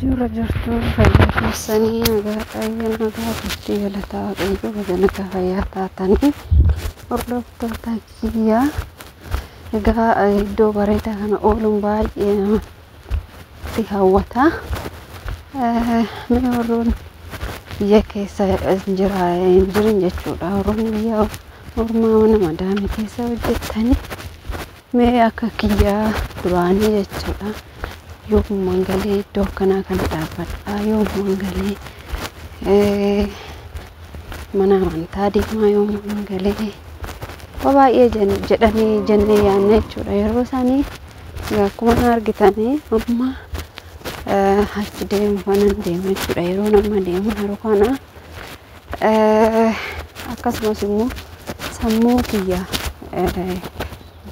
Jira jirtu fayyaa keessanii nagaa qayyee nagaa turtii galataa Waaqayyoo baga nagaa fayyaa taatanii hordoftoota kiyyaa. Egaa iddoo bareedaa kana ooluun baay'ee namatti hawwata. Mee warroonni biyya keessa jira hin jirin jechuudha. Warroonni biyya ormaa mana madaamii keessa hojjettanii mee akka kiyyaa duraanii jechuudha. Yoomumaan galee iddoo akkanaa kana dhaabbadhaa, yoomumaan galee mana amantaa deemaa, yoomumaan galee waa baay'ee jedhanii jennee yaadna jechuudha. Yeroo isaanii akkuma na argitanii amma achi deemu kanan deema jechuudha. Yeroo nama deemu yeroo kana akkasumas immoo sammuu kiyya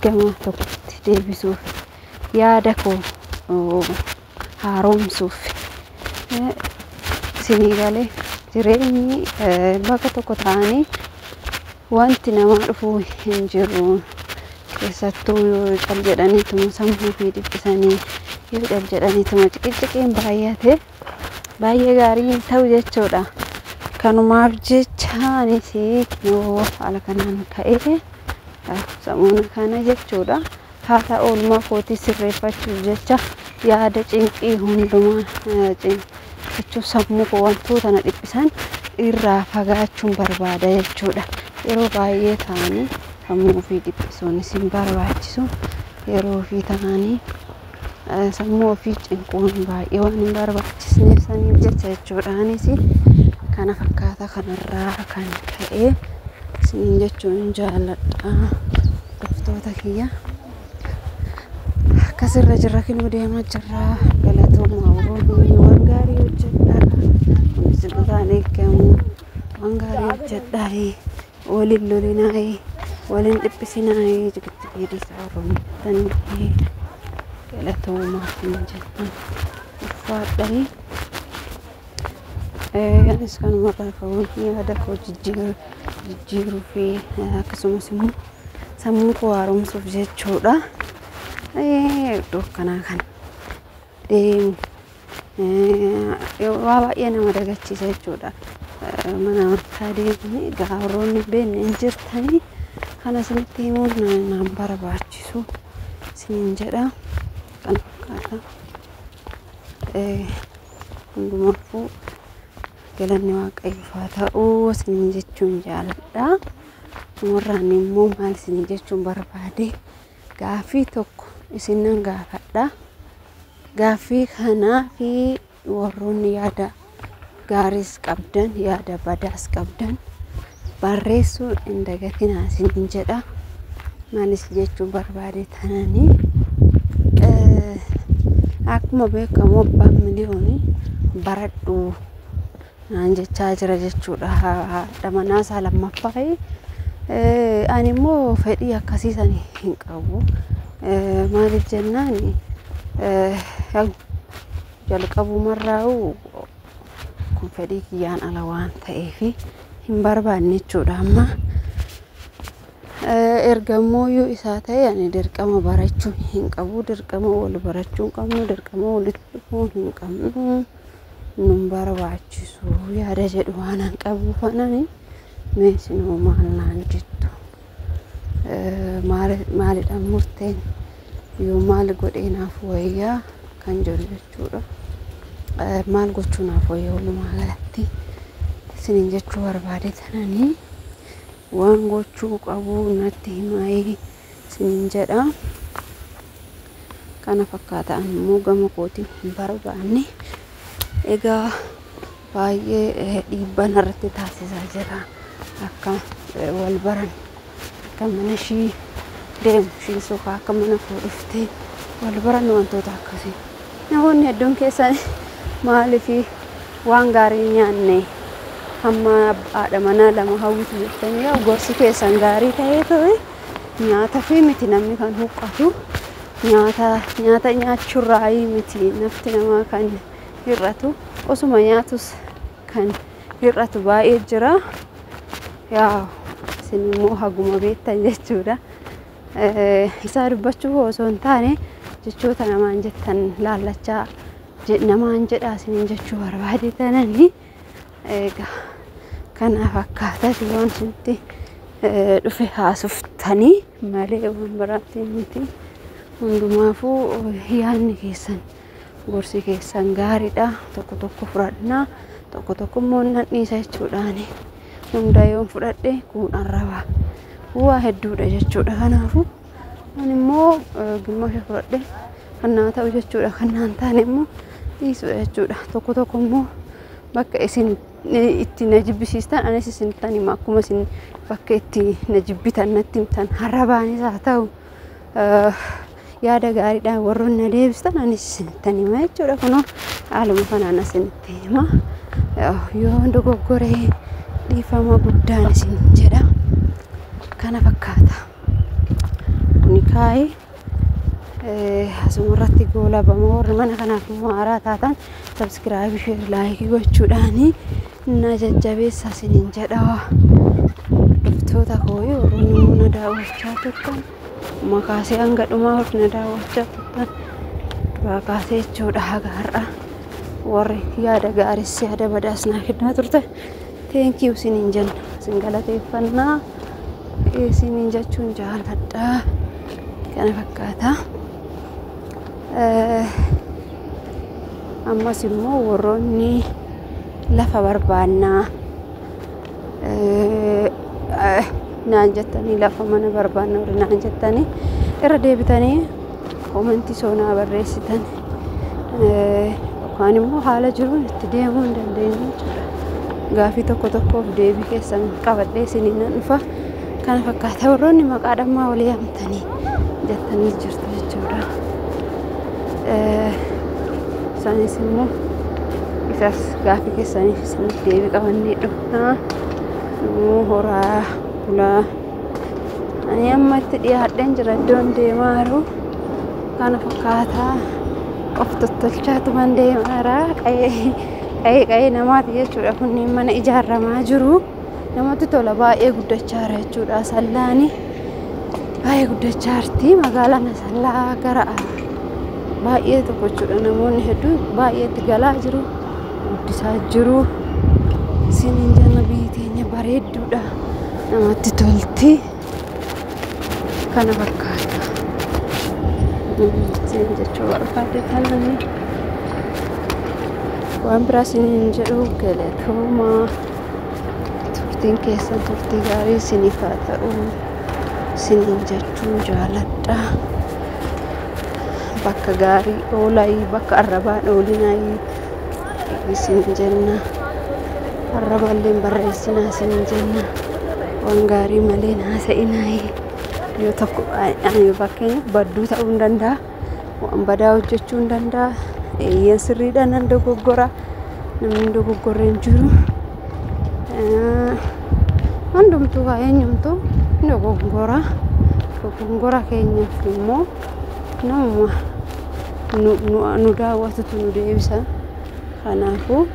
gama tokkotti deebisuuf, yaada koo haaromsuuf, isinii galee jireenyi bakka tokko ta'anii wanti namaa dhufuu hin jiru. Keessattuu yoo cal jedhaniituma sammuu fi dhiphisanii, yoo cal jedhaniituma ciqiciqiin baay'ate baay'ee gaarii ta'u jechuudha. Kanumaaf jecha anis yoo haala kanaan ka'ee sammuu kana jechuudha. Haala oolmaa kootii sirreeffachuuf jecha yaada cinqii hundumaa jechuun sammuu koo wantoota na dhiphisan irraa fagaachuun barbaada jechuudha. Yeroo baay'ee ta'anii sammuu ofii dhiphisuunis hin barbaachisu. Yeroo ofii ta'anii sammuu ofii cinquun baay'ee waan hin barbaachisneef saniif jecha jechuudha. Anis kana fakkaata kanarraa kan ka'e isiniin jechuun jaalladha. Hordoftoota kiyya. Akkasirra jirra, kinuu deemaa jirra. Galatooma warroonni waan gaarii hojjedhaa. Kunis irraan eegamu waan gaarii hojjedhaa. Waliin lolinaa, waliin dhiphisinaa, jigitti dhiisaa warroonni galatoomaa hin jettan ulfaadhanii. Anis kanumarraa ka'uun yaada koo jijjiiruu fi akkasumas immoo sammuu koo haaromsuuf jechuudha. Iddoo akkanaa kana deemu waa baay'ee nama dagachiisa jechuudha. Mana amantaa deemanii egaa warroonni hin beekne hin jirtanii kana isinitti himuun naan barbaachisu isiniin jedha. Kana fakkaata. Hundumaafuu galanni Waaqayyoof haa ta'u isiniin jechuun jaaladha. Dhumarraan immoo maal isiniin jechuun barbaade, gaaffii tokko isinan gaafadha. Gaaffii kanaa fi warroonni yaada gaariis qabdan, yaada badaas qabdan barreessuu hin dagatinaa isiniin jedha. Maalis jechuun barbaade tananii, akkuma beekamu abbaan miliyoonii baradhu naan jechaa jira jechuudha. Haadha manaa isaa lammaffaa. Ani immoo fedhii akkasii san hin qabu. Maaliif jennaan, jalqabumarraa'u kun fedhii kiyyaan ala waan ta'eef hin barbaanne jechuudha amma. Erga immoo isaa ta'e ani dirqama barachuu hin qabu, dirqama wal barachuu hin qabnu, dirqama walitti dhufuu hin qabnu, nun barbaachisu yaada jedhu waan an qabuuf anani mee isinoo maal naan jettu? Maalidha murteen yoo maal godhee naaf wayyaa kan jedhu jechuudha. Maal gochuu naaf wayyaa walumaa galatti isiniin jechuu barbaade tananii, waan gochuu qabu natti himaayee isiniin jedha. Kana fakkaata, ani immoo gama kootiin hin barbaanne. Egaa baay'ee dhiibbaa narratti taasisaa jira. Akka wal baran, akka mana ishii deemu, ishiin sokaa akka mana koo dhuftee wal baran, wantoota akkasii. Namoonni hedduun keessan maaliif waan gaarii nyaanne hamma haadha manaa lama hawwitu jettanii, yaa gorsi keessan gaarii ta'ee ture, nyaata fi miti namni kan huqqatu, nyaata nyaata nyaachuurraa miti nafti namaa kan hir'atu, osuma nyaatus kan hir'atu baay'ee jira. Yaa isin immoo haguma beektan jechuudha. Isaa dubbachuuf osoo hin taane Jechoota namaan jettan laallachaa namaan jedhaa isiniin jechuu barbaade tanani. Egaa kanaaf akkaataa waan isinitti dhufe haasoftanii malee waan biraatti miti. Hundumaafuu yaadni keessan, gorsi keessan gaariidha. Tokko tokko fudhannaa, tokko tokko immoo nan dhiisa jechuudhaani. Hunda yoon fudhadhe kun arraba waa hedduudha jechuudha. Kanaafuu ani immoo gimmaasha fudhadhe kan naa ta'u jechuudha. Kan naan taane immoo dhiisudha jechuudha. Tokko tokko immoo bakka isin itti na jibbisiistan anis isinittan hima. Akkuma isin bakka itti na jibbitan natti himtan, arrabaanis haa ta'u yaada gaariidhaan warroonni na deebistan anis isinittan hima jechuudha. Kunoo haaluma kanaan isinitti hima. Yoo dogoggoree dhiifama guddaan isin jedha. Kana fakkaata. Kuni kaa'ee asuma irratti goolabama. Warri mana kanaaf immoo haaraa taatan subscribe, share, like gochuudhaani na jajjabeessa isiniin jedha. Hordoftoota koo, warroonni immoo na daawwachaa turtan, makaasee hanga dhumaa warri na daawwachaa turtan, duraa kaasee jechuudha haga har'a, warri yaada gaariis yaada badaas naa kennaa turtan, thank you isiniin jenna, isin galateeffannaa isiniin jechuun jaaladha. Kana fakkaata. Ammas immoo warroonni lafa barbaannaa naan jettanii, lafa mana barbaannaa warri naan jettanii, irra deebitanii comment soonaa barreessitan yookaan immoo haala jiruun itti deemuu hin dandeenyu jechuudha. Gaafii tokko tokkoof deebii keessan qabadhee isiniin nan dhufa. Kana fakkaata. Warroonni maqaa dhammaa walii yaamtanii jettanii jirtu jechuudha. Isaanis immoo isas gaafii keessaniif isiniif deebii qabannee dhufna. Horaa bulaa. Ani amma itti dhiyaadheen jira iddoon deemaa jiru. Kana fakkaataa of tottolchaatuman deemaa jira. Qa'ee qa'ee namaati jechuudha. Kunneen mana ijaaramaa jiru. Namatti tola, baay'ee guddachaa jira jechuudha. Asallaani baay'ee guddachaa jirti. Magaalaan Asallaa gara baay'ee tokko jechuudha. Namoonni hedduun baay'ee itti galaa jiru. Guddisaa jiru. Isiniin jenna, biyyi teenya bareedduudha. Namatti tolti. Kana fakkaata. Isin jechuu barbaade kanani. Waan biraa isiniin jedhu, galatoomaa. Turtiin keessan turtii gaarii isiniif haa ta'u isiniin jechuun jaaladha. Bakka gaarii oolaa, bakka arrabaan oolinaa isin jenna. Arrabaallee barreessinaa isin jenna. Waan gaarii malee haasa'inaa. Yoo tokko ani fakkeenyaaf badduu ta'uu hin danda'a. Waan badaa hojjechuu hin danda'a. Eeyyeen, sirriidha, nan dogoggora. Namni hin dogoggorre hin jiru. Hundumtuu haa eenyumtuu dogoggora. Dogoggora keenyaaf immoo namuma nu daawwatutu nu deebisa. Kanaafuu